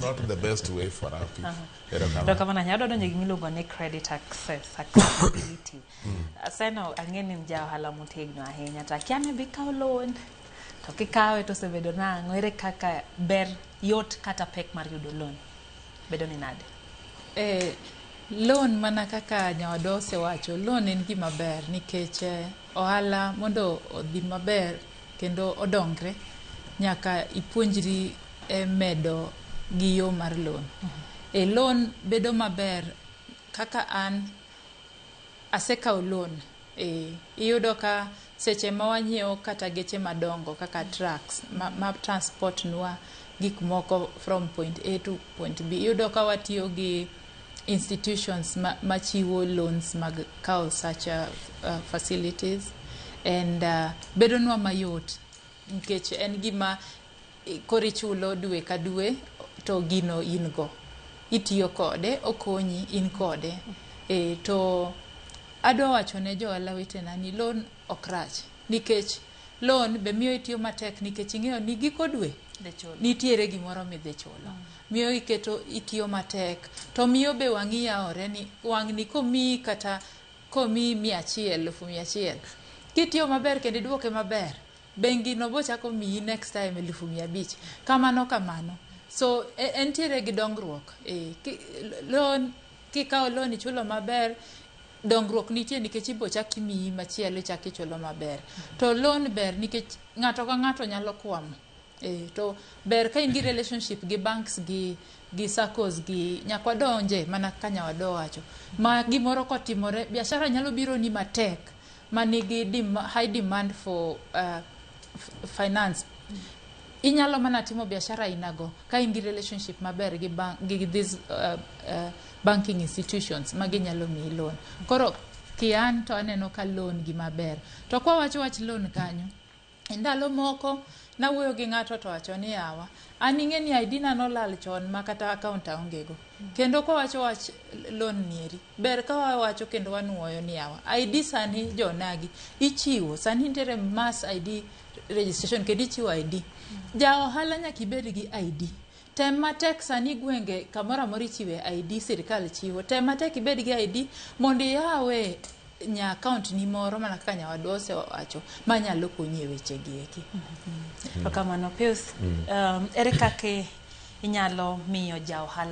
not the best way for our people. Erokamano. Erokamano ahinya. Adwa donjo e gimiluongo ni credit access, accessibility. Aseno ang'e ni in ja ohala motegno ahinya, to akia ni bikawo loan to kikawe to osebedo nang'o? Ere kaka ber, yot kata pek mar yudo loan bedo ni nade? Loan, mana kaka nyawadwa osewacho, loan en gima ber nikech ohala mondo odhi maber kendo odongre, nyaka ipuonjri medo gi yo mar loan. Loan bedo maber kaka an asekawo loan. Iyudo ka seche ma wanyiewo kata geche madongo kaka trucks ma transport nwa gik moko from point A to point B, iyudo ka watiyo gi institutions machiwo loans mag kawo such facilities and bedonwa mayot nikech en gima koro ichulo dwe ka dwe to gino in go itiyo kode, okonyi in kode. To adwa wacho ne johala wetena ni loan ok rach nikech loan be miyo itiyo matek nikech ing'eyo ni giko dwe Dhi chulo. Nitiere gimoro midhi chulo, miyo iketo itiyo matek, to miyo be wang'i yawore ni wang'ni komiyi kata komiyi 100, 100,000, kitiyo maber kendo iduoke maber, bengi no bochako miyi next time 500,000, kamano kamano. So entiere gi dongruok. Loan, kikawo loan ichulo maber, dongruok nitie nikech ibo chak imiyi machielo, ichak ichulo maber. To loan ber nikech ng'ato ka ng'ato nyalo kwamo. To ber ka in gi relationship gi banks gi SACCOs gi nyaka wadonje mana kaka nyawadwa owacho ma gimoro kotimore, biashara nyalo biro ni matek manigi high demand for finance. Inyalo mana timo biashara ainago ka in gi relationship maber gi bank, gi these banking institutions ma ginyalo miyi loan. Koro kian to aneno ka loan gima ber. To kwawacho wach loan kanyo, e ndalo moko nawuoyo gi ng'ato to wacho ni, "Yawa, an ing'e ni ID na nolal chon ma kata account aonge go." Kendo kwawacho wach loan nieri, ber ka wawacho kendo wanuoyo ni, yawa, ID sani jonagi ichiwo, sani nitiere mass ID registration kendo ichiwo ID. Ja ohala nyaka ibed gi ID. Tem matek, sani gwenge kamoro amora ichiwe ID, sirikal chiwo. Tem matek ibed gi ID mondo iyawe nya account ni moro mana kaka nyawadwa osewacho manyalo konyi e weche gi eki. Erokamano. Pius, ere kaka inyalo miyo ja ohala